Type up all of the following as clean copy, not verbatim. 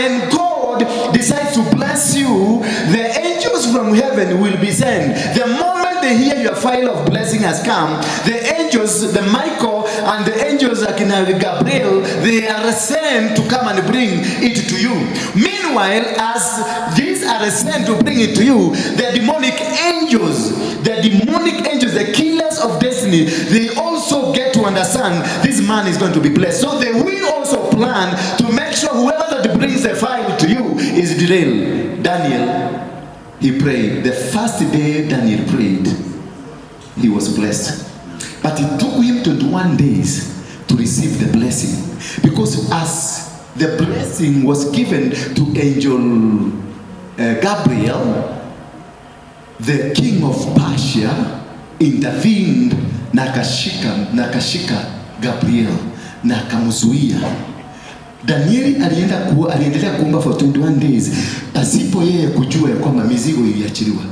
When God decides to bless you, the angels from heaven will be sent. The moment they hear your file of blessing has come, the angels, the Michael and the angels like Gabriel, they are sent to come and bring it to you. Meanwhile, as these are sent to bring it to you, the demonic angels, the killers of destiny, they also get to understand this man is going to be blessed. So they will also plan to make sure whoever that brings the file to you is derailed. Daniel, he prayed. The first day Daniel prayed, he was blessed. But it took him 21 days to receive the blessing. Because as the blessing was given to angel Gabriel, the king of Persia intervened na akashika Gabriel na akamzuia. Danieli aliendelea kuomba for 21 days pasipo yeye kujua ya kwamba mizigo iliachiliwa,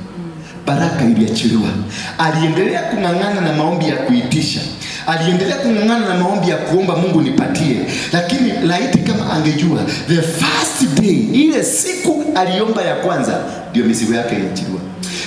baraka iliachiliwa. Aliendelea kung'ang'ana na maombi ya kuitisha, aliendelea kung'ang'ana na maombi ya kuomba Mungu nipatie, lakini laiti kama angejua the first day, ile siku aliomba ya kwanza, ndio mizigo yake iliachiliwa.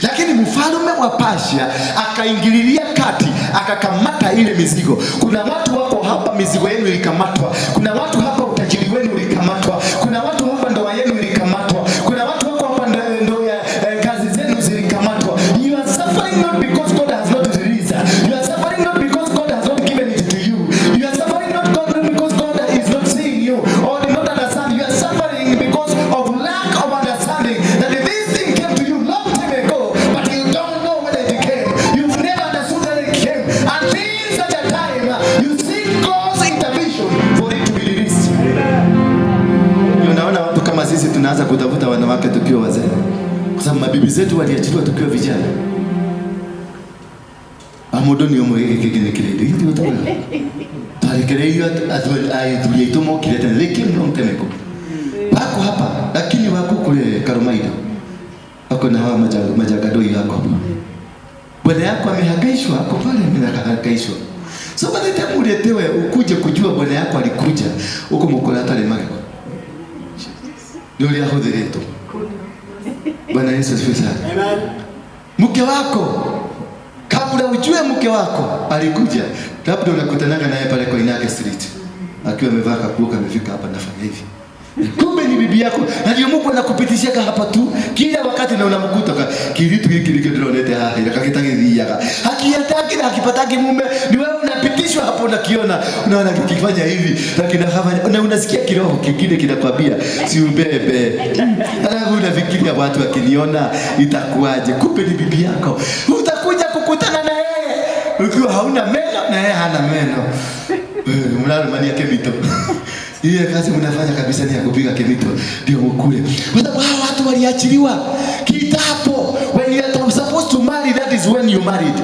Lakini mfalme wa Persia akaingililia kati, akakamata ile mizigo. Kuna watu wako hapa, mizigo yenu ilikamatwa. Kuna watu hapa, utajiri wenu ulikamatwa. Kuna watu hapa, ndoa yenu ilikamatwa. Kuna watu wako hapa, ndo ya kazi zenu zilikamatwa. You are suffering not because God has not released. You are suffering not because God has not given it to you. You are suffering not because God is not seeing you or did not understand. You are suffering because of lack of understanding that this thing came to you long time ago, but you don't know when it came. You've never understood that it came. Until such a time, you seek God's intervention for it to be released. Unaona watu kama sisi tunaanza kutafuta wanawake tukiwa wazee, kwa sababu mabibi zetu waliachiliwa tukiwa vijana. Amundu ni ũmwe gĩkĩ kĩngĩ nĩ kĩrĩndĩ gĩthĩ tũraga twarekereirio athuri aitũ mokire tene. They came long time ago, wako hapa lakini wako kule Karumaida, wako na hawa majagadoi wako hapa. Bwana yako amehangaishwa, ako pale amehangaishwa. So by the time uletewe ukuje kujua bwana yako alikuja huko mukora atarĩ magego nĩ ũrĩa ahũthĩrĩtwo. Bwana Yesu asifiwe sana. Mke wako, kabla ujue mke wako alikuja, labda unakutanaga naye pale Koinange Street akiwa amevaa kakuo kamefika hapa, nafanya hivi, kumbe ni bibi yako, na ndio Mungu anakupitishia hapa tu kila wakati, na unamkuta kiritu giki nikio ndironete haha ira kagitagithiaga hakiataki na hakipataki mume, ni wewe unapitishwa hapo, unakiona, unaona kikifanya hivi na kinafanya, na unasikia kiroho kingine kinakwambia si ubebe, alafu unafikiria watu wakiniona itakuwaje? Kumbe ni bibi yako, utakuja kukutana na yeye ukiwa hauna meno na yeye hana meno. Mnarumania kemito. Ile kazi mnafanya kabisa ni ya kupiga kemito ndio mkule. Kwa sababu hawa watu waliachiliwa kitambo. When you are supposed to marry, that is when you married.